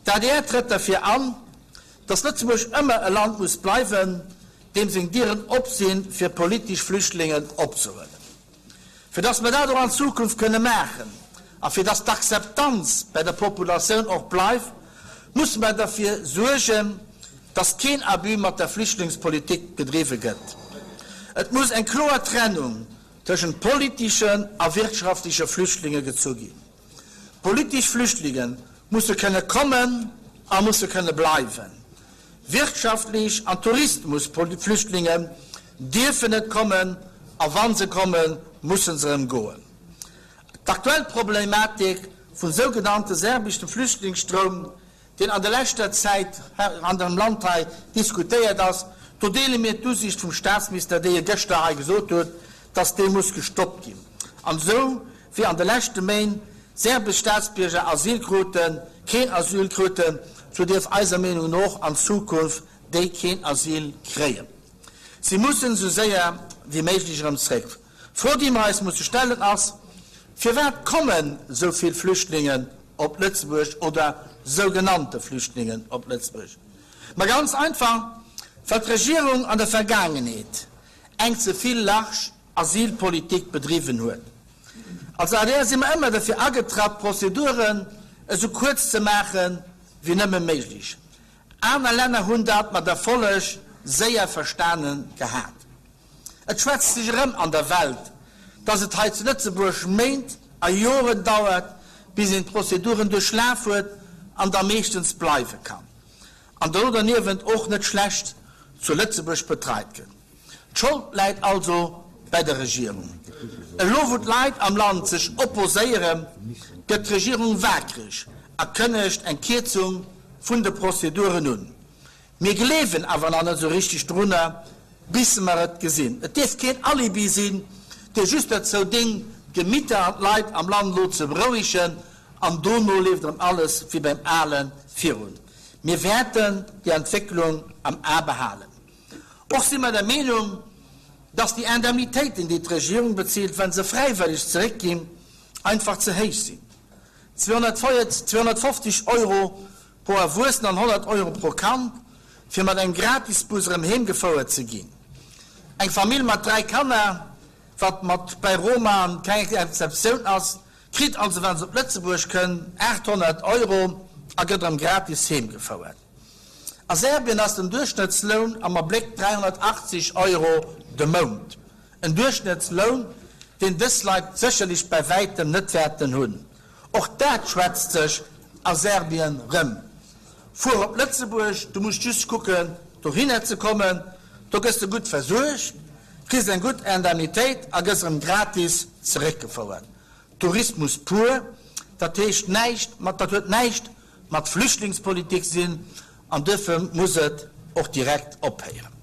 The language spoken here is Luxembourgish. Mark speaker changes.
Speaker 1: D'adr trëtt derfir an, datt Lëtzebuerg ëmmer e Land muss bleiwen, deem seng Dieren op sinn, fir politesch Flüchtlingen opzehuelen. Fir datt mer dat och an Zukunft kënne maachen a fir datt d'Akzeptanz bäi der Populatioun och bleift, musse mer derfir suergen, datt keen Abus mat der Flüchtlingspolitik gedriwwe gëtt. Et muss eng kloer Trennung tëschent politeschen a wirtschaftleche Flüchtlinge gezu ginn. Politesch Flüchtlinge musse kënne kommen a musse kënne bleiwen. Wirtschaftlech an Tourismusflüchtlingen dierfen net kommen a wa se kommen, musse se erëm goen. D'aktuell Problematik vum sougenannte serbeschen Flüchtlingsstroum, deen an der leschter Zäit an dem Land hei diskutéiert ass, do deele mir d'Usiicht vum Statsminister, déi e gëschter hei gesot huet, dass dee muss gestoppt ginn. An esou wéi an de leschte Méint serbesch Statsbierger Asyl kruten, keen Asyl kruten, sou dierf eiser Meenung no och an Zukunft déi keen Asyl kréien. Si mussen esou séier wéi méiglech erëm zréck. D'Fro, déi mer eis musse stellen, ass, Firwat kommen esou vill Flüchtlingen op Lëtzebuerg oder sougenannte Flüchtlingen op Lëtzebuerg? Ma ganz einfach, well d'Regierung an der Vergaangenheet eng ze vill large Asylpolitik bedriwwen huet. Als adr si mer ëmmer derfir agetratt, d'Prozeduren esou kuerz ze maache wéi nëmme méiglech. Aner Länner hunn dat mat Erfolleg séier verstane gehat. Et schwätzt sech erëm an der Welt, dass et hei zu Lëtzebuerg Méint a Joren dauert, bis een d'Prozeduren duerchlaf huet an da meeschtens bleiwe kann. An do derniewent och net schlecht zu Lëtzebuerg betreit gëtt. D'Schold läit also bäi der Regierung. Elo wou d'Leit am Land sech opposéieren, gëtt d'Regierung waakreg a kënnegt eng Kierzung vun de Prozeduren un. Mir gleewen awer nach net esou richteg drunner, bis mer et gesinn. Et dierf keen Alibi sinn, dee just derzou déngt, d'Gemitter an d'Leit am Land elo ze berouegen, an dono leeft erëm alles wéi beim Ale virun. Mir wäerten déi Entwécklung am A behalen. Och si mer der Meenung, dass déi Indemnitéiten, déi d'Regierung bezilt, wa se fräiwëlleg zeréckginn, einfach ze héich sinn. 250 Euro pro Erwuessen an 100 Euro pro Kand, fir mat engem Gratisbus erëm heem gefouert ze ginn. Eng Famill mat 3 Kanner, wat mat bäi Romaen keng Exceptioun ass, kritt also, wa se op Lëtzebuerg kënn, 800 Euro a gëtt erëm gratis heem gefouert. A Serbien ass den Duerchschnëttsloun am Abléck 380 Euro de Mount. En Duerchschnëttsloun, deen dës Leit sécherlech bäi wäitem net wäerten hunn. Och dat schwätzt sech a Serbien rëm. Fuer op Lëtzebuerg, du muss just kucken dohinner ze kommen, do gëss de gutt versuergt, kriss eng gutt Indemnitéit a gëss erëm gratis zeréckgefouert. Tourismus pur, dat heescht näischt mat, dat huet näischt mat Flüchtlingspolitik sinn an duerfir muss et och direkt ophéieren.